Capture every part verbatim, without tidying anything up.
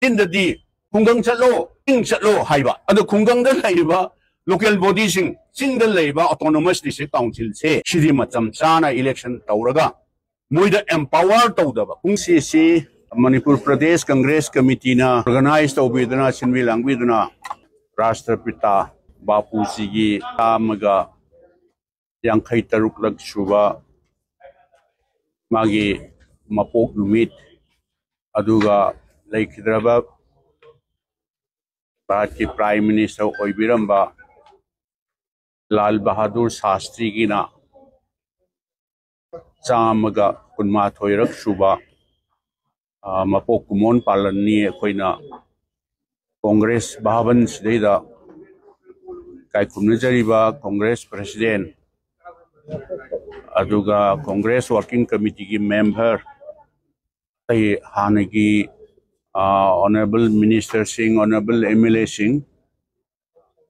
ꯆꯤꯟꯗꯗꯤ "ꯈꯨꯡꯒꯪ ꯆꯠꯂꯣ, ꯆꯤꯡ ꯆꯠꯂꯣ" ꯍꯥꯏꯕ꯫ ꯑꯗꯣ ꯈꯨꯡꯒꯪꯗ ꯂꯩꯔꯤꯕ local bodyꯁꯤꯡ, ꯆꯤꯡꯗ ꯂꯩꯔꯤꯕ autonomous district councilꯁꯦ, ꯁꯤꯗꯤ ꯃꯇꯝ ꯆꯥꯅ election ꯇꯧꯔꯒ ꯃꯣꯏꯗ empower ꯇꯧꯗꯕ꯫ ꯀꯨꯝꯁꯤꯁꯤ ꯃꯅꯤꯄꯨꯔ ꯄ꯭ꯔꯗꯦꯁ ꯀꯪꯒ꯭ꯔꯦꯁ ꯀꯃꯤꯇꯤꯅ organize ꯇꯧꯕꯤꯗꯨꯅ, ꯁꯤꯟꯕꯤ ꯂꯥꯡꯕꯤꯗꯨꯅ, ꯔꯥꯁꯇ꯭ꯔꯄꯤꯇꯥ ꯕꯥꯄꯨꯖꯤꯒꯤ ꯆꯥꯝꯃꯒ ꯌꯥꯡꯈꯩ ꯇꯔꯨꯛꯂꯛ ꯁꯨꯕ ꯃꯥꯒꯤ ꯃꯄꯣꯛ ꯅꯨꯃꯤꯠ, ꯑꯗꯨꯒ ꯂꯩꯈꯤꯗ꯭ꯔꯕ ꯚꯥꯔꯠꯀꯤ Prime Minister ꯑꯣꯏꯕꯤꯔꯝꯕ ꯂꯥꯜ ꯕꯍꯥꯗꯨꯔ ꯁꯥꯁꯇ꯭ꯔꯤꯒꯤꯅ ꯆꯥꯝꯃꯒ ꯀꯨꯟꯃꯥꯊꯣꯏꯔꯛ ꯁꯨꯕ, ꯑ, ꯃꯄꯣꯛ ꯀꯨꯝꯑꯣꯟ ꯄꯥꯂꯟꯅꯤ꯫ ꯑꯩꯈꯣꯏꯅ ꯀꯣꯡꯒ꯭ꯔꯦꯁ ꯚꯥꯕꯟ ꯁꯤꯗꯩꯗ ꯀꯥꯏꯈꯨꯝꯅꯖꯔꯤꯕ ꯀꯣꯡꯒ꯭ꯔꯦꯁ president, ꯑꯗꯨꯒ ꯀꯣꯡꯒ꯭ꯔꯦꯁ working committeeꯒꯤ member, ꯑꯇꯩ ꯍꯥꯟꯅꯒꯤ, ꯑ, honourable ministerꯁꯤꯡ, honourable MLAꯁꯤꯡ,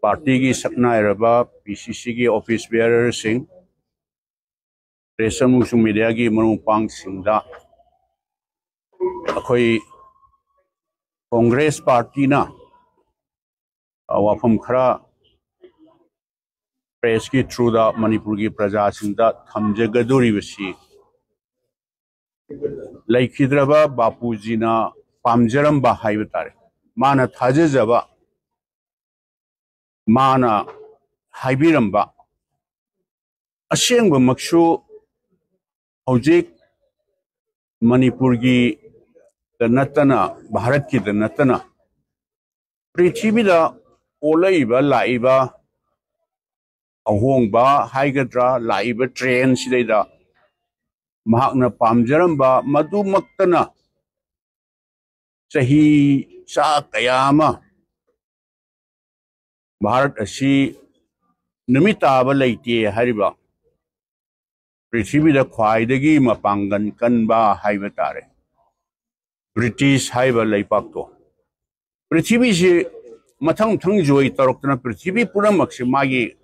partyꯒꯤ ꯁꯛꯅꯥꯏꯔꯕ PCCꯒꯤ office bearerꯁꯤꯡ, press ꯑꯃꯁꯨꯡ mediaꯒꯤ ꯃꯔꯨꯞ ꯃꯄꯥꯡꯁꯤꯡꯗ ꯑꯩꯈꯣꯏ ꯀꯣꯡꯒ꯭ꯔꯦꯁ partyꯅ, ꯑ, ꯋꯥꯐꯝ ꯈꯔ pressꯀꯤ throughꯗ ꯃꯅꯤꯄꯨꯔꯒꯤ ꯄ꯭ꯔꯖꯥꯁꯤꯡꯗ ꯊꯝꯖꯒꯗꯧꯔꯤꯕꯁꯤ, ꯂꯩꯈꯤꯗ꯭ꯔꯕ ꯕꯥꯄꯨꯖꯤꯅ ꯄꯥꯝꯖꯔꯝꯕ ꯍꯥꯏꯕ ꯇꯥꯔꯦ, ꯃꯥꯅ ꯊꯥꯖꯖꯕ, ꯃꯥꯅ ꯍꯥꯏꯕꯤꯔꯝꯕ, ꯑꯁꯦꯡꯕꯃꯛꯁꯨ ꯍꯧꯖꯤꯛ ꯃꯅꯤꯄꯨꯔꯒꯤꯗ ꯅꯠꯇꯅ, ꯚꯥꯔꯠꯀꯤꯗ ꯅꯠꯇꯅ, ꯄ꯭ꯔꯤꯊꯤꯕꯤꯗ ꯑꯣꯜꯂꯛꯏꯕ, ꯂꯥꯛꯏꯕ ꯑꯍꯣꯡꯕ ꯍꯥꯏꯒꯗ꯭ꯔꯥ, ꯂꯥꯛꯏꯕ trendꯁꯤꯗꯩꯗ ꯃꯍꯥꯛꯅ ꯄꯥꯝꯖꯔꯝꯕ ꯃꯗꯨꯃꯛꯇꯅ ꯆꯍꯤ ꯆꯥ ꯀꯌꯥ ꯑꯃ ꯚꯥꯔꯠ ꯑꯁꯤ ꯅꯨꯃꯤꯠ ꯇꯥꯕ ꯂꯩꯇꯦ ꯍꯥꯏꯔꯤꯕ, ꯄ꯭ꯔꯤꯊꯤꯕꯤꯗ ꯈ꯭ꯋꯥꯏꯗꯒꯤ ꯃꯄꯥꯡꯒꯜ ꯀꯟꯕ ꯍꯥꯏꯕ ꯇꯥꯔꯦ, ꯕ꯭ꯔꯤꯇꯤꯁ ꯍꯥꯏꯕ ꯂꯩꯄꯥꯛꯇꯣ, ꯄ꯭ꯔꯤꯊꯤꯕꯤꯁꯤ ꯃꯊꯪ ꯃꯊꯪ ꯖꯣꯏ ꯇꯧꯔꯛꯇꯅ ꯄ꯭ꯔꯤꯊꯤꯕꯤ ꯄꯨꯝꯅꯃꯛꯁꯤ ꯃꯥꯒꯤ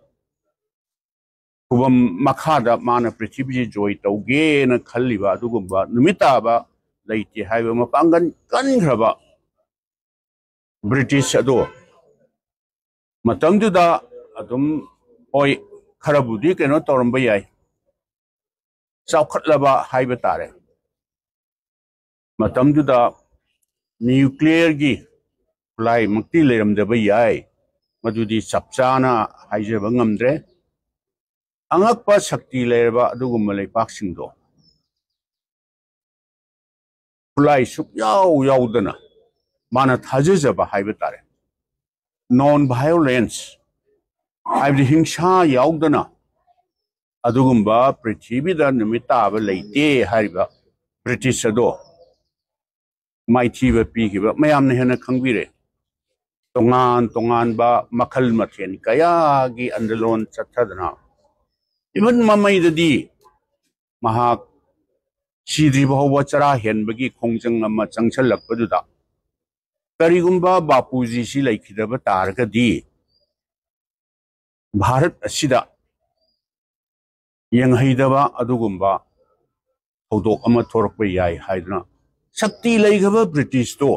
ꯈꯨꯕꯝ ꯃꯈꯥꯗ ꯃꯥꯅ ꯄ꯭ꯔꯤꯊꯤꯕꯤꯁꯤ ꯖꯣꯏ ꯇꯧꯒꯦꯅ ꯈꯜꯂꯤꯕ ꯑꯗꯨꯒꯨꯝꯕ ꯅꯨꯃꯤꯠ ꯇꯥꯕ ꯂꯩꯇꯦ ꯍꯥꯏꯕ ꯃꯄꯥꯡꯒꯜ ꯀꯟꯈ꯭ꯔꯕ ꯕ꯭ꯔꯤꯇꯤꯁ ꯑꯗꯣ ꯃꯇꯝꯗꯨꯗ ꯑꯗꯨꯝ, ꯍꯣꯏ, ꯈꯔꯕꯨꯗꯤ ꯀꯩꯅꯣ ꯇꯧꯔꯝꯕ ꯌꯥꯏ, ꯆꯥꯎꯈꯠꯂꯕ ꯍꯥꯏꯕ ꯇꯥꯔꯦ꯫ ꯃꯇꯝꯗꯨꯗ ꯅ꯭ꯌꯨꯀ꯭ꯂꯤꯌꯔꯒꯤ ꯈꯨꯠꯂꯥꯏꯃꯛꯇꯤ ꯂꯩꯔꯝꯗꯕ ꯌꯥꯏ, ꯃꯗꯨꯗꯤ ꯆꯞ ꯆꯥꯅ ꯍꯥꯏꯖꯕ ꯉꯝꯗ꯭ꯔꯦ꯫ ꯑꯉꯛꯄ ꯁꯛꯇꯤ ꯂꯩꯔꯕ ꯑꯗꯨꯒꯨꯝꯕ ꯂꯩꯄꯥꯛꯁꯤꯡꯗꯣ ꯈꯨꯠꯂꯥꯏ ꯁꯨꯛꯌꯥꯎ ꯌꯥꯎꯗꯅ ꯃꯥꯅ ꯊꯥꯖꯖꯕ ꯍꯥꯏꯕ ꯇꯥꯔꯦ, ꯅꯣꯟ ꯚꯥꯏꯑꯣꯂꯦꯟꯁ, ꯍꯥꯏꯕꯗꯤ ꯍꯤꯡꯁꯥ ꯌꯥꯎꯗꯅ ꯑꯗꯨꯒꯨꯝꯕ ꯄ꯭ꯔꯤꯊꯤꯕꯤꯗ ꯅꯨꯃꯤꯠ ꯇꯥꯕ ꯂꯩꯇꯦ ꯍꯥꯏꯔꯤꯕ ꯕ꯭ꯔꯤꯇꯤꯁ ꯑꯗꯣ ꯃꯥꯏꯊꯤꯕ ꯄꯤꯈꯤꯕ ꯃꯌꯥꯝꯅ ꯍꯦꯟꯅ ꯈꯪꯕꯤꯔꯦ꯫ ꯇꯣꯉꯥꯟ ꯇꯣꯉꯥꯟꯕ ꯃꯈꯜ ꯃꯊꯦꯜ ꯀꯌꯥꯒꯤ ꯑꯟꯗꯂꯣꯟ ꯆꯠꯊꯗꯅ, ꯏꯚꯟ ꯃꯃꯩꯗꯗꯤ ꯃꯍꯥꯛ ꯁꯤꯗ꯭ꯔꯤꯕ ꯐꯥꯎꯕ ꯆꯔꯥ ꯍꯦꯟꯕꯒꯤ ꯈꯣꯡꯖꯪ ꯑꯃ ꯆꯪꯁꯜꯂꯛꯄꯗꯨꯗ, ꯀꯔꯤꯒꯨꯝꯕ ꯕꯥꯄꯨꯖꯤꯁꯤ ꯂꯩꯈꯤꯗꯕ ꯇꯥꯔꯒꯗꯤ ꯚꯥꯔꯠ ꯑꯁꯤꯗ ꯌꯦꯡꯍꯩꯗꯕ ꯑꯗꯨꯒꯨꯝꯕ ꯊꯧꯗꯣꯛ ꯑꯃ ꯊꯣꯔꯛꯄ ꯌꯥꯏ ꯍꯥꯏꯗꯨꯅ, ꯁꯛꯇꯤ ꯂꯩꯈ꯭ꯔꯕ ꯕ꯭ꯔꯤꯇꯤꯁꯇꯣ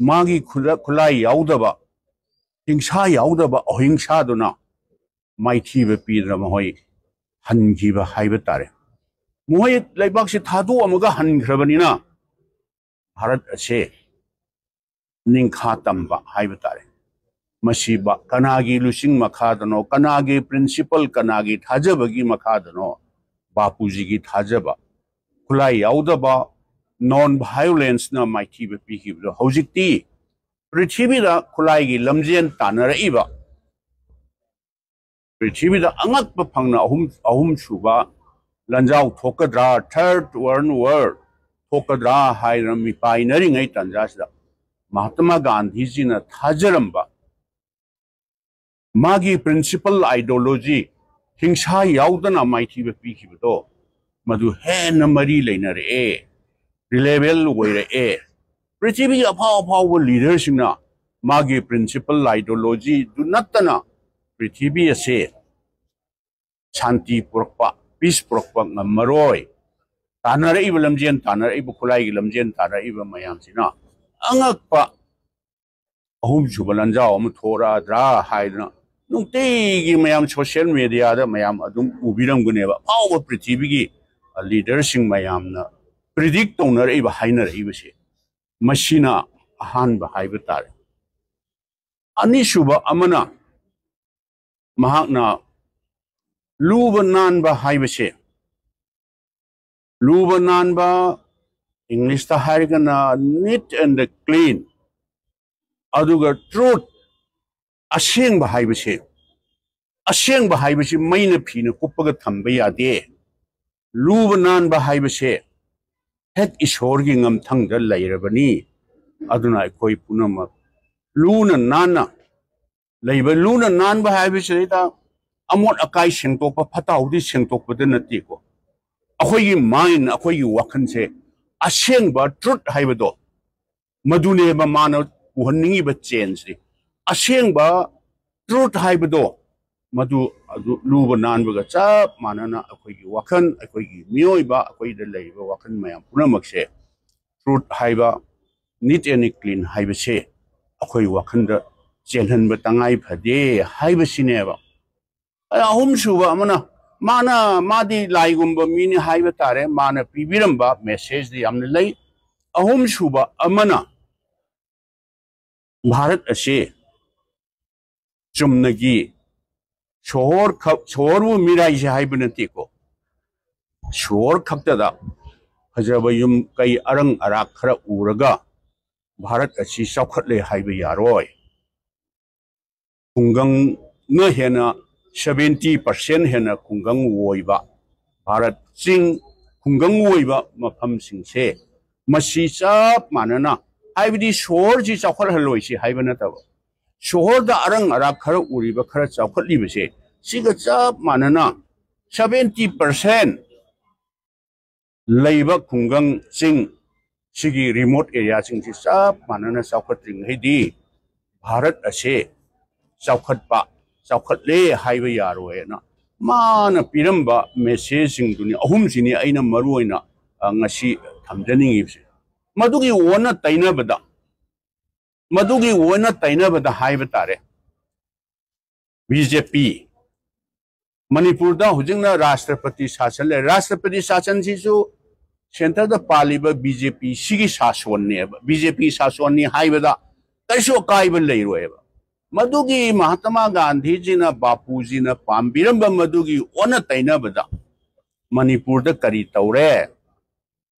ꯃꯥꯒꯤ ꯈꯨꯠꯂ-, ꯈꯨꯠꯂꯥꯏ ꯌꯥꯎꯗꯕ, ꯍꯤꯡꯁꯥ ꯌꯥꯎꯗꯕ ꯑꯍꯤꯡꯁꯥꯗꯨꯅ ꯃꯥꯏꯊꯤꯕ ꯄꯤꯗꯨꯅ ꯃꯈꯣꯏ ꯍꯟꯈꯤꯕ ꯍꯥꯏꯕ ꯇꯥꯔꯦ꯫ ꯃꯈꯣꯏ ꯂꯩꯕꯥꯛꯁꯤ ꯊꯥꯗꯣꯛꯑꯝꯃꯒ ꯍꯟꯈ꯭ꯔꯕꯅꯤꯅ ꯚꯥꯔꯠ ꯑꯁꯦ ꯅꯤꯡꯈꯥ ꯇꯝꯕ ꯍꯥꯏꯕ ꯇꯥꯔꯦ꯫ ꯃꯁꯤ ꯕ-, ꯀꯅꯥꯒꯤ ꯂꯨꯆꯤꯡ ꯃꯈꯥꯗꯅꯣ, ꯀꯅꯥꯒꯤ ꯄ꯭ꯔꯤꯟꯁꯤꯄꯜ, ꯀꯅꯥꯒꯤ ꯊꯥꯖꯕꯒꯤ ꯃꯈꯥꯗꯅꯣ, ꯕꯥꯄꯨꯖꯤꯒꯤ ꯊꯥꯖꯕ, ꯈꯨꯠꯂꯥꯏ ꯌꯥꯎꯗꯕ ꯅꯣꯟ ꯚꯥꯏꯑꯣꯂꯦꯟꯁꯅ ꯃꯥꯏꯊꯤꯕ ꯄꯤꯈꯤꯕꯗꯣ, ꯍꯧꯖꯤꯛꯇꯤ ꯄ꯭ꯔꯤꯊꯤꯕꯤꯗ ꯈꯨꯠꯂꯥꯏꯒꯤ ꯂꯝꯖꯦꯟ ꯇꯥꯟꯅꯔꯛꯏꯕ, ꯄ꯭ꯔꯤꯊꯤꯕꯤꯗ ꯑꯉꯛꯄ ꯐꯪꯅ ꯑꯍꯨꯝ, ꯑꯍꯨꯝꯁꯨꯕ ꯂꯥꯟꯖꯥꯎ ꯊꯣꯛꯀꯗ꯭ꯔꯥ, ꯊꯔꯠ ꯋꯥꯔꯜ ꯋꯥꯔ ꯊꯣꯛꯀꯗ꯭ꯔꯥ ꯍꯥꯏꯗꯅ ꯃꯤꯄꯥꯏꯅꯔꯤꯉꯩ ꯇꯥꯟꯖꯥꯁꯤꯗ, ꯃꯍꯥꯇꯃꯥ ꯒꯥꯟꯙꯤꯖꯤꯅ ꯊꯥꯖꯔꯝꯕ ꯃꯥꯒꯤ ꯄ꯭ꯔꯤꯟꯁꯤꯄꯜ ꯑꯥꯏꯗꯤꯌꯣꯂꯣꯖꯤ, ꯍꯤꯡꯁꯥ ꯌꯥꯎꯗꯅ ꯃꯥꯏꯊꯤꯕ ꯄꯤꯈꯤꯕꯗꯣ, ꯃꯗꯨ ꯍꯦꯟꯅ ꯃꯔꯤ ꯂꯩꯅꯔꯛꯑꯦ, ꯔꯤꯂꯦꯕꯜ ꯑꯣꯏꯔꯛꯑꯦ꯫ ꯄ꯭ꯔꯤꯊꯤꯕꯤꯒꯤ ꯑꯐꯥꯎ ꯑꯐꯥꯎꯕ ꯂꯤꯗꯔꯁꯤꯡꯅ ꯃꯥꯒꯤ ꯄ꯭ꯔꯤꯟꯁꯤꯄꯜ ꯑꯥꯏꯗꯤꯌꯣꯂꯣꯖꯤꯗꯨ ꯅꯠꯇꯅ ꯄ꯭ꯔꯤꯊꯤꯕꯤ ꯑꯁꯦ ꯁꯥꯟꯇꯤ ꯄꯨꯔꯛꯄ, ꯄꯤꯁ ꯄꯨꯔꯛꯄ ꯉꯝꯃꯔꯣꯏ꯫ ꯇꯥꯟꯅꯔꯛꯏꯕ ꯂꯝꯖꯦꯟ, ꯇꯥꯟꯅꯔꯛꯏꯕ ꯈꯨꯠꯂꯥꯏꯒꯤ ꯂꯝꯖꯦꯟ ꯇꯥꯟꯅꯔꯛꯏꯕ ꯃꯌꯥꯝꯁꯤꯅ ꯑꯉꯛꯄ ꯑꯍꯨꯝꯁꯨꯕ ꯂꯥꯟꯖꯥꯎ ꯑꯃ ꯊꯣꯛꯂꯛꯑꯗ꯭ꯔꯥ ꯍꯥꯏꯗꯅ ꯅꯨꯡꯇꯤꯒꯤ ꯃꯌꯥꯝ ꯁꯣꯁꯤꯌꯦꯜ ꯃꯦꯗꯤꯌꯥꯗ ꯃꯌꯥꯝ ꯑꯗꯨꯝ ꯎꯕꯤꯔꯝꯒꯅꯦꯕ꯫ ꯑꯐꯥꯎꯕ ꯄ꯭ꯔꯤꯊꯤꯕꯤꯒꯤ ꯂꯤꯗꯔꯁꯤꯡ ꯃꯌꯥꯝꯅ ꯄ꯭ꯔꯤꯗꯤꯛ ꯇꯧꯅꯔꯛꯏꯕ, ꯍꯥꯏꯅꯔꯛꯏꯕꯁꯦ꯫ ꯃꯁꯤꯅ ꯑꯍꯥꯟꯕ ꯍꯥꯏꯕ ꯇꯥꯔꯦ꯫ ꯑꯅꯤꯁꯨꯕ ꯑꯃꯅ, ꯃꯍꯥꯛꯅ ꯂꯨꯕ ꯅꯥꯟꯕ ꯍꯥꯏꯕꯁꯦ, ꯂꯨꯕ ꯅꯥꯟꯕ, ꯏꯪꯂꯤꯁꯇ ꯍꯥꯏꯔꯒꯅ neat and clean, ꯑꯗꯨꯒ truth, ꯑꯁꯦꯡꯕ ꯍꯥꯏꯕꯁꯦ, ꯑꯁꯦꯡꯕ ꯍꯥꯏꯕꯁꯤ ꯃꯩꯅ ꯐꯤꯅ ꯀꯨꯞꯄꯒ ꯊꯝꯕ ꯌꯥꯗꯦ꯫ ꯂꯨꯕ ꯅꯥꯟꯕ ꯍꯥꯏꯕꯁꯦ ꯍꯦꯛ ꯏꯁꯣꯔꯒꯤ ꯉꯝꯊꯪꯗ ꯂꯩꯔꯕꯅꯤ꯫ ꯑꯗꯨꯅ ꯑꯩꯈꯣꯏ ꯄꯨꯝꯅꯃꯛ ꯂꯨꯅ ꯅꯥꯟꯅ ꯂꯩꯕ꯫ ꯂꯨꯅ ꯅꯥꯟꯕ ꯍꯥꯏꯕꯁꯤꯗꯩꯗ ꯑꯃꯣꯠ ꯑꯀꯥꯏ ꯁꯦꯡꯗꯣꯛꯄ, ꯐꯠꯇ ꯍꯥꯎꯗꯤ ꯁꯦꯡꯗꯣꯛꯄꯗ ꯅꯠꯇꯦꯀꯣ꯫ ꯑꯩꯈꯣꯏꯒꯤ ꯃꯥꯏꯟ, ꯑꯩꯈꯣꯏꯒꯤ ꯋꯥꯈꯜꯁꯦ ꯑꯁꯦꯡꯕ ꯇ꯭ꯔꯨꯠ ꯍꯥꯏꯕꯗꯣ, ꯃꯗꯨꯅꯦꯕ ꯃꯥꯅ ꯄꯨꯍꯟꯅꯤꯡꯉꯤꯕ ꯆꯦꯟꯖꯁꯦ꯫ ꯑꯁꯦꯡꯕ ꯇ꯭ꯔꯨꯠ ꯍꯥꯏꯕꯗꯣ, ꯃꯗꯨ ꯑꯗꯨ ꯂꯨꯕ ꯅꯥꯟꯕꯒ ꯆꯞ ꯃꯥꯟꯅꯅ ꯑꯩꯈꯣꯏꯒꯤ ꯋꯥꯈꯜ, ꯑꯩꯈꯣꯏꯒꯤ ꯃꯤꯑꯣꯏꯕ, ꯑꯩꯈꯣꯏꯗ ꯂꯩꯔꯤꯕ ꯋꯥꯈꯜ ꯃꯌꯥꯝ ꯄꯨꯝꯅꯃꯛꯁꯦ, ꯇ꯭ꯔꯨꯠ ꯍꯥꯏꯕ, ꯅꯤꯠ ꯑꯦꯟ ꯀ꯭ꯂꯤꯟ ꯍꯥꯏꯕꯁꯦ ꯑꯩꯈꯣꯏ ꯋꯥꯈꯜꯗ ꯆꯦꯜꯍꯟꯕ ꯇꯉꯥꯏ ꯐꯗꯦ ꯍꯥꯏꯕꯁꯤꯅꯦꯕ꯫ ꯑꯗ ꯑꯍꯨꯝꯁꯨꯕ ꯑꯃꯅ, ꯃꯥꯅ, ꯃꯥꯗꯤ ꯂꯥꯏꯒꯨꯝꯕ ꯃꯤꯅꯤ ꯍꯥꯏꯕ ꯇꯥꯔꯦ, ꯃꯥꯅ ꯄꯤꯕꯤꯔꯝꯕ ꯃꯦꯁꯦꯖꯇꯤ ꯌꯥꯝꯅ ꯂꯩ꯫ ꯑꯍꯨꯝꯁꯨꯕ ꯑꯃꯅ, ꯚꯥꯔꯠ ꯑꯁꯤ ꯆꯨꯝꯅꯒꯤ ꯁꯣꯍꯣꯔ ꯈꯛ, ꯁꯣꯍꯣꯔꯕꯨ ꯃꯤꯔꯥꯏꯁꯦ ꯍꯥꯏꯕ ꯅꯠꯇꯦꯀꯣ, ꯁꯣꯍꯣꯔ ꯈꯛꯇꯗ ꯐꯖꯕ ꯌꯨꯝ ꯀꯩ ꯑꯔꯪ ꯑꯔꯥꯛ ꯈꯔ ꯎꯔꯒ ꯚꯥꯔꯠ ꯑꯁꯤ ꯆꯥꯎꯈꯠꯂꯦ ꯍꯥꯏꯕ ꯌꯥꯔꯣꯏ꯫ ꯈꯨꯡꯒꯪꯅ ꯍꯦꯟꯅ, ꯁꯚꯦꯟꯇꯤ ꯄꯥꯔꯁꯦꯟ ꯍꯦꯟꯅ ꯈꯨꯡꯒꯪ ꯑꯣꯏꯕ ꯚꯥꯔꯠ ꯆꯤꯡ, ꯈꯨꯡꯒꯪ ꯑꯣꯏꯕ ꯃꯐꯝꯁꯤꯡꯁꯦ, ꯃꯁꯤ ꯆꯞ ꯃꯥꯟꯅꯅ, ꯍꯥꯏꯕꯗꯤ ꯁꯣꯍꯣꯔꯁꯤ ꯆꯥꯎꯈꯠꯍꯜꯂꯣꯏꯁꯤ ꯍꯥꯏꯕ ꯅꯠꯇꯕ, ꯁꯣꯍꯣꯔꯗ ꯑꯔꯪ ꯑꯔꯥꯛ ꯈꯔ ꯎꯔꯤꯕ, ꯈꯔ ꯆꯥꯎꯈꯠꯂꯤꯕꯁꯦ, ꯁꯤꯒ ꯆꯞ ꯃꯥꯟꯅꯅ ꯁꯚꯦꯟꯇꯤ ꯄꯥꯔꯁꯦꯟ ꯂꯩꯕ ꯈꯨꯡꯒꯪ ꯆꯤꯡ, ꯁꯤꯒꯤ ꯔꯤꯃꯣꯠ ꯑꯦꯔꯤꯌꯥꯁꯤꯡꯁꯤ ꯆꯞ ꯃꯥꯟꯅꯅ ꯆꯥꯎꯈꯠꯇ꯭ꯔꯤꯉꯩꯗꯤ ꯚꯥꯔꯠ ꯑꯁꯦ ꯆꯥꯎꯈꯠꯄ, ꯆꯥꯎꯈꯠꯂꯦ ꯍꯥꯏꯕ ꯌꯥꯔꯣꯏꯅ ꯃꯥꯅ ꯄꯤꯔꯝꯕ ꯃꯦꯁꯦꯖꯁꯤꯡꯗꯨꯅꯤ, ꯑꯍꯨꯝꯁꯤꯅꯤ ꯑꯩꯅ ꯃꯔꯨ ꯑꯣꯏꯅ, ꯑ, ꯉꯁꯤ ꯊꯝꯖꯅꯤꯡꯉꯤꯕꯁꯦ꯫ ꯃꯗꯨꯒꯤ ꯑꯣꯟꯅ ꯇꯩꯅꯕꯗ ꯃꯗꯨꯒꯤ ꯑꯣꯟꯅ ꯇꯩꯅꯕꯗ ꯍꯥꯏꯕ ꯇꯥꯔꯦ, ꯕꯤ ꯖꯦ ꯄꯤ, ꯃꯅꯤꯄꯨꯔꯗ ꯍꯧꯖꯤꯛꯅ ꯔꯥꯁꯇ꯭ꯔꯄꯇꯤ ꯁꯥꯁꯟ ꯂꯩ꯫ ꯔꯥꯁꯇ꯭ꯔꯄꯇꯤ ꯁꯥꯁꯟꯁꯤꯁꯨ ꯁꯦꯟꯇꯔꯗ ꯄꯥꯜꯂꯤꯕ ꯕꯤ ꯖꯦ ꯄꯤ ꯁꯤꯒꯤ ꯁꯥꯁꯣꯟꯅꯦꯕ꯫ ꯕꯤ ꯖꯦ ꯄꯤ ꯁꯥꯁꯣꯟꯅꯤ ꯍꯥꯏꯕꯗ ꯀꯔꯤꯁꯨ ꯑꯀꯥꯏꯕ ꯂꯩꯔꯣꯏꯕ꯫ ꯃꯗꯨꯒꯤ ꯃꯍꯥꯇꯃꯥ ꯒꯥꯟꯙꯤꯖꯤꯅ, ꯕꯥꯄꯨꯖꯤꯅ ꯄꯥꯝꯕꯤꯔꯝꯕ ꯃꯗꯨꯒꯤ ꯑꯣꯟꯅ ꯇꯩꯅꯕꯗ ꯃꯅꯤꯄꯨꯔꯗ ꯀꯔꯤ ꯇꯧꯔꯦ?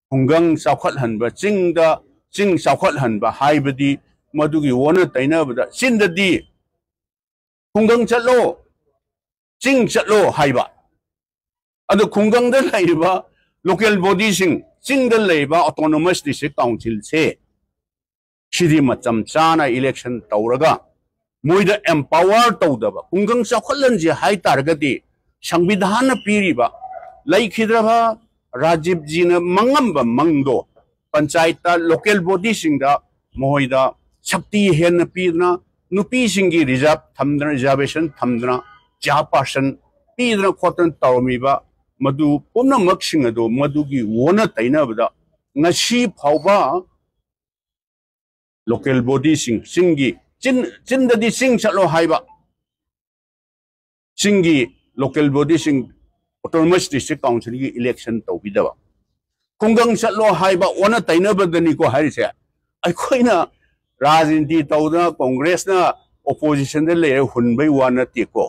ꯈꯨꯡꯒꯪ ꯆꯥꯎꯈꯠꯍꯟꯕ, ꯆꯤꯡꯗ, ꯆꯤꯡ ꯆꯥꯎꯈꯠꯍꯟꯕ ꯍꯥꯏꯕꯗꯤ ꯃꯗꯨꯒꯤ ꯑꯣꯟꯅ ꯇꯩꯅꯕꯗ, ꯆꯤꯡꯗꯗꯤ ꯈꯨꯡꯒꯪ ꯆꯠꯂꯣ, ꯆꯤꯡ ꯆꯠꯂꯣ ꯍꯥꯏꯕ꯫ ꯑꯗꯨ ꯈꯨꯡꯒꯪꯗ ꯂꯩꯔꯤꯕ ꯂꯣꯀꯦꯜ ꯕꯣꯗꯤꯁꯤꯡ, ꯆꯤꯡꯗ ꯂꯩꯔꯤꯕ ꯑꯣꯇꯣꯅꯣꯃꯁ ꯗꯤꯁꯇ꯭ꯔꯤꯛ ꯀꯥꯎꯟꯁꯤꯜꯁꯦ, ꯁꯤꯗꯤ ꯃꯇꯝ ꯆꯥꯅ ꯏꯂꯦꯛꯁꯟ ꯇꯧꯔꯒ ꯃꯣꯏꯗ ꯑꯦꯝꯄꯥꯋꯔ ꯇꯧꯗꯕ, ꯈꯨꯡꯒꯪ ꯆꯥꯎꯈꯠꯍꯟꯁꯦ ꯍꯥꯏ ꯇꯥꯔꯒꯗꯤ ꯁꯪꯕꯤꯙꯥꯟꯅ ꯄꯤꯔꯤꯕ, ꯂꯩꯈꯤꯗ꯭ꯔꯕ ꯔꯥꯖꯤꯕꯖꯤꯅ ꯃꯪꯉꯝꯕ ꯃꯪꯗꯣ ꯄꯟꯆꯥꯌꯠꯇ, ꯂꯣꯀꯦꯜ ꯕꯣꯗꯤꯁꯤꯡꯗ ꯃꯈꯣꯏꯗ ꯁꯛꯇꯤ ꯍꯦꯟꯅ ꯄꯤꯗꯅ, ꯅꯨꯄꯤꯁꯤꯡꯒꯤ ꯔꯤꯖꯥꯔꯚ ꯊꯝꯗꯅ, ꯔꯤꯖꯥꯔꯚꯦꯁꯟ ꯊꯝꯗꯅ, ꯆꯤꯌꯥꯔꯄꯥꯔꯁꯟ ꯄꯤꯗꯅ ꯈꯣꯠꯇꯅ ꯇꯧꯔꯝꯃꯤꯕ ꯃꯗꯨ ꯄꯨꯝꯅꯃꯛꯁꯤꯡ ꯑꯗꯨ ꯃꯗꯨꯒꯤ ꯑꯣꯟꯅ ꯇꯩꯅꯕꯗ ꯉꯁꯤ ꯐꯥꯎꯕ ꯂꯣꯀꯦꯜ ꯕꯣꯗꯤꯁꯤꯡ, ꯆꯤꯡꯒꯤ, ꯆꯤꯟ, ꯆꯤꯟꯗꯗꯤ ꯆꯤꯡ ꯆꯠꯂꯣ ꯍꯥꯏꯕ, ꯆꯤꯡꯒꯤ ꯂꯣꯀꯦꯜ ꯕꯣꯗꯤꯁꯤꯡ, ꯑꯣꯇꯣꯅꯣꯃꯁ ꯗꯤꯁꯇ꯭ꯔꯤꯛ ꯀꯥꯎꯟꯁꯤꯜꯒꯤ ꯏꯂꯦꯛꯁꯟ ꯇꯧꯕꯤꯗꯕ, ꯈꯨꯡꯒꯪ ꯆꯠꯂꯣ ꯍꯥꯏꯕ ꯑꯣꯟꯅ ꯇꯩꯅꯕꯗꯅꯤꯀꯣ ꯍꯥꯏꯔꯤꯁꯦ꯫ ꯑꯩꯈꯣꯏꯅ ꯔꯥꯖꯅꯤꯇꯤ ꯇꯧꯗꯅ ꯀꯣꯡꯒ꯭ꯔꯦꯁꯅ ꯑꯣꯄꯣꯖꯤꯁꯟꯗ ꯂꯩꯔ ꯍꯨꯟꯕꯩ ꯋꯥ ꯅꯠꯇꯦꯀꯣ꯫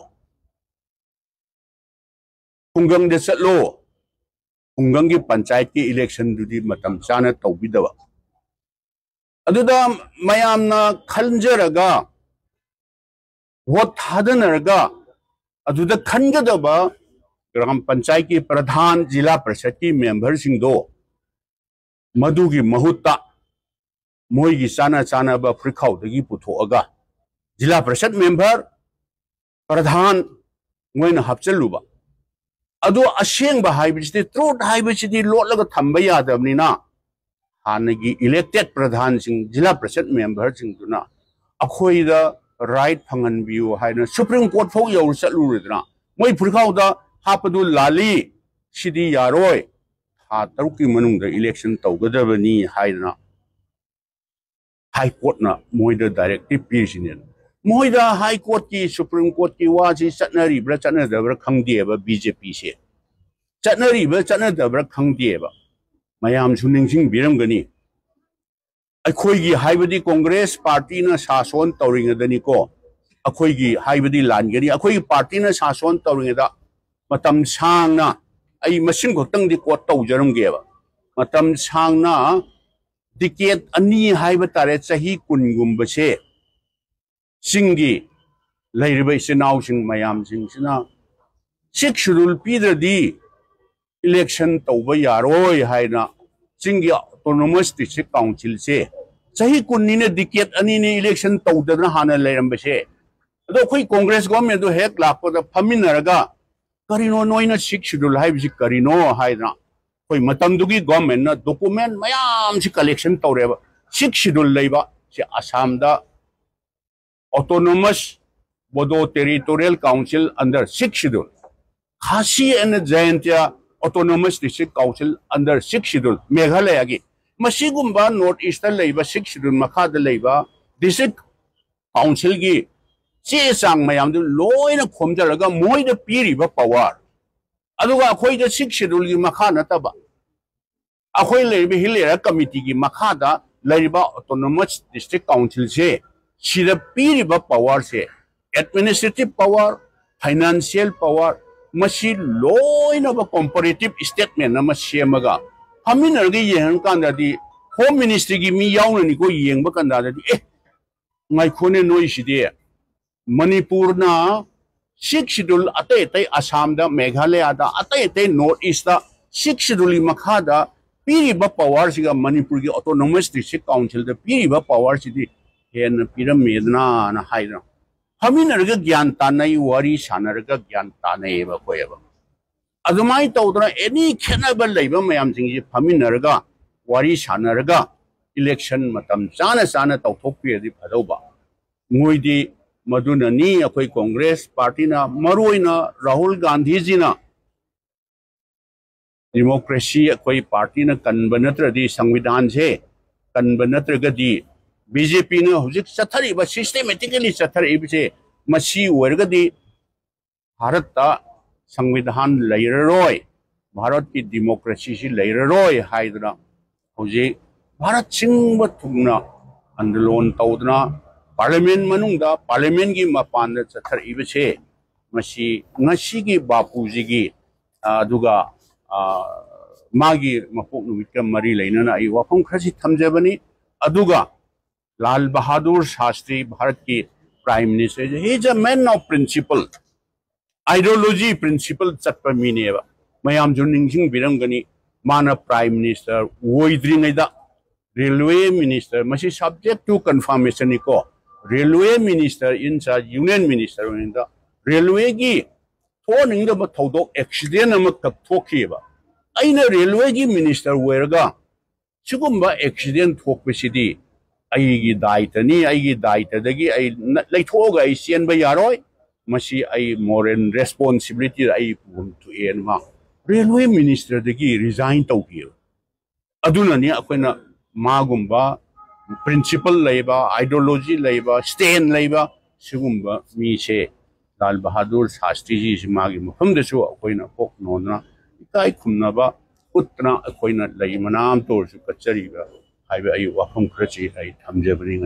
ꯈꯨꯡꯒꯪꯗ ꯆꯠꯂꯣ, ꯈꯨꯡꯒꯪꯒꯤ ꯄꯟꯆꯥꯌꯠꯀꯤ ꯏꯂꯦꯛꯁꯟꯗꯨꯗꯤ ꯃꯇꯝ ꯆꯥꯅ ꯇꯧꯕꯤꯗꯕ꯫ ꯑꯗꯨꯗ ꯃꯌꯥꯝꯅ ꯈꯟꯖꯔꯒ, ꯚꯣꯠ ꯊꯥꯗꯅꯔꯒ, ꯑꯗꯨꯗ ꯈꯟꯒꯗꯕ ꯒ꯭ꯔꯥꯝ ꯄꯟꯆꯥꯌꯠꯀꯤ ꯄ꯭ꯔꯙꯥꯟ, ꯖꯤꯂꯥ ꯄꯔꯤꯁꯠꯀꯤ ꯃꯦꯝꯕꯔꯁꯤꯡꯗꯣ, ꯃꯗꯨꯒꯤ ꯃꯍꯨꯠꯇ ꯃꯣꯏꯒꯤ ꯆꯥꯅ ꯆꯥꯅꯕ ꯐꯨꯔꯤꯠꯈꯥꯎꯗꯒꯤ ꯄꯨꯊꯣꯛꯑꯒ ꯖꯤꯂꯥ ꯄꯔꯤꯁꯠ ꯃꯦꯝꯕꯔ, ꯄ꯭ꯔꯙꯥꯟ ꯃꯣꯏꯅ ꯍꯥꯞꯆꯜꯂꯨꯕ꯫ ꯑꯗꯣ ꯑꯁꯦꯡꯕ ꯍꯥꯏꯕꯁꯤꯗꯤ, ꯇ꯭ꯔꯨꯠ ꯍꯥꯏꯕꯁꯤꯗꯤ ꯂꯣꯠꯂꯒ ꯊꯝꯕ ꯌꯥꯗꯕꯅꯤꯅ, ꯍꯥꯟꯅꯒꯤ ꯏꯂꯦꯛꯇꯦꯠ ꯄ꯭ꯔꯙꯥꯟꯁꯤꯡ, ꯖꯤꯂꯥ ꯄꯔꯤꯁꯠ ꯃꯦꯝꯕꯔꯁꯤꯡꯗꯨꯅ ꯑꯩꯈꯣꯏꯗ ꯔꯥꯏꯠ ꯐꯪꯍꯟꯕꯤꯌꯨ ꯍꯥꯏꯅ ꯁꯨꯄ꯭ꯔꯤꯝ ꯀꯣꯔꯠ ꯐꯥꯎ ꯌꯧꯔ ꯆꯠꯂꯨꯔꯦꯗꯅ, ꯃꯣꯏ ꯐꯨꯔꯤꯠꯈꯥꯎꯗ ꯍꯥꯞꯄꯗꯨ ꯂꯥꯜꯂꯤ, ꯁꯤꯗꯤ ꯌꯥꯔꯣꯏ, ꯊꯥ ꯇꯔꯨꯛꯀꯤ ꯃꯅꯨꯡꯗ ꯏꯂꯦꯛꯁꯟ ꯇꯧꯒꯗꯕꯅꯤ ꯍꯥꯏꯗꯅ ꯍꯥꯏ ꯀꯣꯔꯠꯅ ꯃꯣꯏꯗ ꯗꯥꯏꯔꯦꯛꯇꯤꯚ ꯄꯤꯔꯤꯁꯤꯅꯦ꯫ ꯃꯣꯏꯗ ꯍꯥꯏ ꯀꯣꯔꯠꯀꯤ, ꯁꯨꯄ꯭ꯔꯤꯝ ꯀꯣꯔꯠꯀꯤ ꯋꯥꯁꯤ ꯆꯠꯅꯔꯤꯕ꯭ꯔꯥ ꯆꯠꯅꯗꯕ꯭ꯔꯥ ꯈꯪꯗꯦꯕ ꯕꯤ ꯖꯦ ꯄꯤꯁꯦ꯫ ꯆꯠꯅꯔꯤꯕ꯭ꯔꯥ ꯆꯠꯅꯗꯕ꯭ꯔꯥ ꯈꯪꯗꯦꯕ꯫ ꯃꯌꯥꯝꯁꯨ ꯅꯤꯡꯁꯤꯡꯕꯤꯔꯝꯒꯅꯤ꯫ ꯑꯩꯈꯣꯏꯒꯤ ꯍꯥꯏꯕꯗꯤ ꯀꯣꯡꯒ꯭ꯔꯦꯁ ꯄꯥꯔꯇꯤꯅ ꯁꯥꯁꯣꯟ ꯇꯧꯔꯤꯉꯩꯗꯅꯤꯀꯣ꯫ ꯑꯩꯈꯣꯏꯒꯤ ꯍꯥꯏꯕꯗꯤ ꯂꯥꯟꯒꯅꯤ꯫ ꯑꯩꯈꯣꯏꯒꯤ ꯄꯥꯔꯇꯤꯅ ꯁꯥꯁꯣꯟ ꯇꯧꯔꯤꯉꯩꯗ ꯃꯇꯝ ꯁꯥꯡꯅ, ꯑꯩ ꯃꯁꯤꯡ ꯈꯛꯇꯪꯗꯤ ꯀꯣꯠ ꯇꯧꯖꯔꯝꯒꯦꯕ꯫ ꯃꯇꯝ ꯁꯥꯡꯅ, ꯗꯤꯀꯦꯠ ꯑꯅꯤ ꯍꯥꯏꯕ ꯇꯥꯔꯦ, ꯆꯍꯤ ꯀꯨꯟꯒꯨꯝꯕꯁꯦ ꯆꯤꯡꯒꯤ ꯂꯩꯔꯤꯕ ꯏꯆꯤꯟ ꯏꯅꯥꯎꯁꯤꯡ ꯃꯌꯥꯝꯁꯤꯡꯁꯤꯅ ꯁꯤꯛꯁ ꯁꯦꯗꯨꯜ ꯄꯤꯗ꯭ꯔꯗꯤ ꯏꯂꯦꯛꯁꯟ ꯇꯧꯕ ꯌꯥꯔꯣꯏ ꯍꯥꯏꯅ ꯆꯤꯡꯒꯤ ꯑꯣꯇꯣꯅꯣꯃꯁ ꯗꯤꯁꯇ꯭ꯔꯤꯛ ꯀꯥꯎꯟꯁꯤꯜꯁꯦ ꯆꯍꯤ ꯀꯨꯟꯅꯤꯅ, ꯗꯤꯀꯦꯠ ꯑꯅꯤꯅꯤ ꯏꯂꯦꯛꯁꯟ ꯇꯧꯗꯅ ꯍꯥꯟꯅ ꯂꯩꯔꯝꯕꯁꯦ꯫ ꯑꯗꯣ ꯑꯩꯈꯣꯏ ꯀꯣꯡꯒ꯭ꯔꯦꯁ ꯒꯣꯔꯃꯦꯟꯗꯨ ꯍꯦꯛ ꯂꯥꯛꯄꯗ ꯐꯝꯃꯤꯟꯅꯔꯒ, "ꯀꯔꯤꯅꯣ ꯅꯣꯏꯅ ꯁꯤꯛꯁ ꯁꯦꯗꯨꯜ ꯍꯥꯏꯕꯁꯤ ꯀꯔꯤꯅꯣ?" ꯍꯥꯏꯗꯅ ꯑꯩꯈꯣꯏ ꯃꯇꯝꯗꯨꯒꯤ ꯒꯣꯔꯃꯦꯟꯅ ꯗꯣꯀꯨꯃꯦꯟ ꯃꯌꯥꯝꯁꯤ ꯀꯂꯦꯛꯁꯟ ꯇꯧꯔꯦꯕ꯫ ꯁꯤꯛꯁ ꯁꯦꯗꯨꯜ ꯂꯩꯕ ꯁꯤ ꯑꯁꯥꯝꯗ Autonomous Bodo Territorial Council under Sixth Schedule, Khasi and Jaintia Autonomous District Council under Sixth Schedule, ꯃꯦꯘꯥꯂꯌꯥꯒꯤ꯫ ꯃꯁꯤꯒꯨꯝꯕ ꯅꯣꯔꯠ ꯏꯁꯇ ꯂꯩꯕ ꯁꯤꯛꯁ ꯁꯦꯗꯨꯜ ꯃꯈꯥꯗ ꯂꯩꯕ ꯗꯤꯁꯇ꯭ꯔꯤꯛ ꯀꯥꯎꯟꯁꯤꯜꯒꯤ ꯆꯦ ꯆꯥꯡ ꯃꯌꯥꯝꯗꯨ ꯂꯣꯏꯅ ꯈꯣꯝꯖꯤꯜꯂꯒ ꯃꯣꯏꯗ ꯄꯤꯔꯤꯕ ꯄꯋꯥꯔ, ꯑꯗꯨꯒ ꯑꯩꯈꯣꯏꯗ ꯁꯤꯛꯁ ꯁꯦꯗꯨꯜꯒꯤ ꯃꯈꯥ ꯅꯠꯇꯕ ꯑꯩꯈꯣꯏ ꯂꯩꯔꯤꯕ ꯍꯤꯜ ꯑꯦꯔꯤꯌꯥ ꯀꯃꯤꯇꯤꯒꯤ ꯃꯈꯥꯗ ꯂꯩꯔꯤꯕ ꯑꯣꯇꯣꯅꯣꯃꯁ ꯗꯤꯁꯇ꯭ꯔꯤꯛ ꯀꯥꯎꯟꯁꯤꯜꯁꯦ, ꯁꯤꯗ ꯄꯤꯔꯤꯕ ꯄꯋꯥꯔꯁꯦ, ꯑꯦꯗꯃꯤꯅꯤꯁꯇ꯭ꯔꯦꯇꯤꯚ ꯄꯋꯥꯔ, ꯐꯥꯏꯅꯥꯟꯁꯤꯌꯦꯜ ꯄꯋꯥꯔ, ꯃꯁꯤ ꯂꯣꯏꯅꯃꯛ ꯀꯣꯝꯄꯔꯦꯇꯤꯚ ꯁ꯭ꯇꯦꯠꯃꯦꯟ ꯑꯃ ꯁꯦꯝꯃꯒ ꯐꯝꯃꯤꯟꯅꯔꯒ ꯌꯦꯡꯉꯀꯥꯟꯗꯗꯤ, ꯍꯣꯝ ꯃꯤꯅꯤꯁꯇ꯭ꯔꯤꯒꯤ ꯃꯤ ꯌꯥꯎꯅꯅꯤꯀꯣ ꯌꯦꯡꯕ ꯀꯥꯟꯗꯗꯤ, "ꯑꯦ, ꯉꯥꯏꯈꯣꯅꯦ, ꯅꯣꯏꯁꯤꯗꯤ ꯃꯅꯤꯄꯨꯔꯅ ꯁꯤꯛꯁ ꯁꯦꯗꯨꯜ, ꯑꯇꯩ ꯑꯇꯩ ꯑꯁꯥꯝꯗ, ꯃꯦꯘꯥꯂꯌꯥꯗ, ꯑꯇꯩ ꯑꯇꯩ ꯅꯣꯔꯠ ꯏꯁꯇ ꯁꯤꯛꯁ ꯁꯦꯗꯨꯜꯒꯤ ꯃꯈꯥꯗ ꯄꯤꯔꯤꯕ ꯄꯋꯥꯔꯁꯤꯒ ꯃꯅꯤꯄꯨꯔꯒꯤ ꯑꯣꯇꯣꯅꯣꯃꯁ ꯗꯤꯁꯇ꯭ꯔꯤꯛ ꯀꯥꯎꯟꯁꯤꯜꯗ ꯄꯤꯔꯤꯕ ꯄꯋꯥꯔꯁꯤꯗꯤ ꯍꯦꯟꯅ ꯄꯤꯔꯝꯃꯦꯗꯅꯥꯅ" ꯍꯥꯏꯗꯅ ꯐꯝꯃꯤꯟꯅꯔꯒ ꯒ꯭ꯌꯥꯟ ꯇꯥꯅꯩ, ꯋꯥꯔꯤ ꯁꯥꯟꯅꯔꯒ ꯒ꯭ꯌꯥꯟ ꯇꯥꯅꯩꯌꯦꯕ ꯑꯩꯈꯣꯏ꯫ ꯑꯗꯨꯃꯥꯏꯅ ꯇꯧꯗꯅ ꯑꯦꯅꯤ ꯈꯦꯠꯅꯕ ꯂꯩꯕ ꯃꯌꯥꯝꯁꯤꯡꯁꯤ ꯐꯝꯃꯤꯟꯅꯔꯒ, ꯋꯥꯔꯤ ꯁꯥꯟꯅꯔꯒ, ꯏꯂꯦꯛꯁꯟ ꯃꯇꯝ ꯆꯥꯅ ꯆꯥꯅ ꯇꯧꯊꯣꯛꯄꯤꯔꯗꯤ ꯐꯗꯧꯕ꯫ ꯃꯣꯏꯗꯤ ꯃꯗꯨꯅꯅꯤ ꯑꯩꯈꯣꯏ ꯀꯣꯡꯒ꯭ꯔꯦꯁ ꯄꯥꯔꯇꯤꯅ, ꯃꯔꯨꯑꯣꯏꯅ ꯔꯥꯍꯨꯜ ꯒꯥꯟꯙꯤꯖꯤꯅ, ꯗꯤꯃꯣꯀ꯭ꯔꯦꯁꯤ ꯑꯩꯈꯣꯏ ꯄꯥꯔꯇꯤꯅ ꯀꯟꯕ ꯅꯠꯇ꯭ꯔꯗꯤ, ꯁꯪꯕꯤꯙꯥꯟꯁꯦ ꯀꯟꯕ ꯅꯠꯇ꯭ꯔꯒꯗꯤ, ꯕꯤ ꯖꯦ ꯄꯤꯅ ꯍꯧꯖꯤꯛ ꯆꯠꯊꯔꯛꯏꯕ, systematically ꯆꯠꯊꯔꯛꯏꯕꯁꯦ, ꯃꯁꯤ ꯑꯣꯏꯔꯒꯗꯤ ꯚꯥꯔꯠꯇ ꯁꯪꯕꯤꯙꯥꯟ ꯂꯩꯔꯔꯣꯏ, ꯚꯥꯔꯠꯀꯤ democracy ꯁꯤ ꯂꯩꯔꯔꯣꯏ ꯍꯥꯏꯗꯨꯅ ꯍꯧꯖꯤꯛ ꯚꯥꯔꯠ ꯁꯤꯟꯕ ꯊꯨꯡꯅ ꯑꯟꯗꯣꯂꯟ ꯇꯧꯗꯨꯅ parliament ꯃꯅꯨꯡꯗ, parliament ꯀꯤ ꯃꯄꯥꯟꯗ ꯆꯠꯊꯔꯛꯏꯕꯁꯦ, ꯃꯁꯤ ꯉꯁꯤꯒꯤ ꯕꯥꯄꯨꯖꯤꯒꯤ, ꯑ, ꯑꯗꯨꯒ, ꯑ, ꯃꯥꯒꯤ ꯃꯄꯣꯛ ꯅꯨꯃꯤꯠꯀ ꯃꯔꯤ ꯂꯩꯅꯅ ꯑꯩ ꯋꯥꯐꯝ ꯈꯔꯁꯤ ꯊꯝꯖꯕꯅꯤ꯫ ꯑꯗꯨꯒ ꯂꯥꯜ ꯕꯍꯥꯗꯨꯔ ꯁꯥꯁꯇ꯭ꯔꯤ, ꯚꯥꯔꯠꯀꯤ Prime Minister, he is a man of principle, ideology, principle ꯆꯠꯄ ꯃꯤꯅꯦꯕ꯫ ꯃꯌꯥꯝꯁꯨ ꯅꯤꯡꯁꯤꯡꯕꯤꯔꯝꯒꯅꯤ, ꯃꯥꯅ Prime Minister ꯑꯣꯏꯗ꯭ꯔꯤꯉꯩꯗ railway minister, ꯃꯁꯤ subject to confirmation ꯅꯤꯀꯣ, railway minister in charge, union minister ꯑꯣꯏꯔꯤꯉꯩꯗ railway ꯒꯤ ꯊꯣꯛꯍꯟꯅꯤꯡꯗꯕ ꯊꯧꯗꯣꯛ, accident ꯑꯃꯈꯛ ꯊꯣꯛꯈꯤꯑꯕ꯫ ꯑꯩꯅ railway ꯒꯤ minister ꯑꯣꯏꯔꯒ ꯁꯤꯒꯨꯝꯕ accident ꯊꯣꯛꯄꯁꯤꯗꯤ ꯑꯩꯒꯤ ꯗꯥꯏꯇꯅꯤ, ꯑꯩꯒꯤ ꯗꯥꯏꯇꯗꯒꯤ ꯑꯩ ꯅ-, ꯂꯩꯊꯣꯛꯑꯒ ꯑꯩ ꯆꯦꯟꯕ ꯌꯥꯔꯣꯏ, ꯃꯁꯤ ꯑꯩ moral responsibility ꯑꯩ ꯄꯨꯐꯝ ꯊꯣꯛꯑꯦꯅ ꯃꯥ railway minister ꯗꯒꯤ resign ꯇꯧꯈꯤꯑꯕ꯫ ꯑꯗꯨꯅꯅꯤ ꯑꯩꯈꯣꯏꯅ ꯃꯥꯒꯨꯝꯕ principle ꯂꯩꯕ, ideology ꯂꯩꯕ, stand ꯂꯩꯕ ꯁꯤꯒꯨꯝꯕ ꯃꯤꯁꯦ, ꯂꯥꯜ ꯕꯍꯥꯗꯨꯔ ꯁꯥꯁꯇ꯭ꯔꯤꯖꯤꯁꯤ ꯃꯥꯒꯤ ꯃꯐꯝꯗꯁꯨ ꯑꯩꯈꯣꯏꯅ ꯀꯣꯛ ꯅꯣꯟꯗꯅ ꯏꯀꯥꯏ ꯈꯨꯝꯅꯕ ꯎꯠꯇꯅ ꯑꯩꯈꯣꯏꯅ ꯂꯩ ꯃꯅꯥ ꯑꯃꯇ ꯑꯣꯏꯔꯁꯨ ꯀꯠꯆꯔꯤꯕ ꯍꯥꯏꯕ ꯑꯩ ꯋꯥꯐꯝ ꯈꯔꯁꯤ ꯑꯩ ꯊꯝꯖꯕꯅꯤ꯫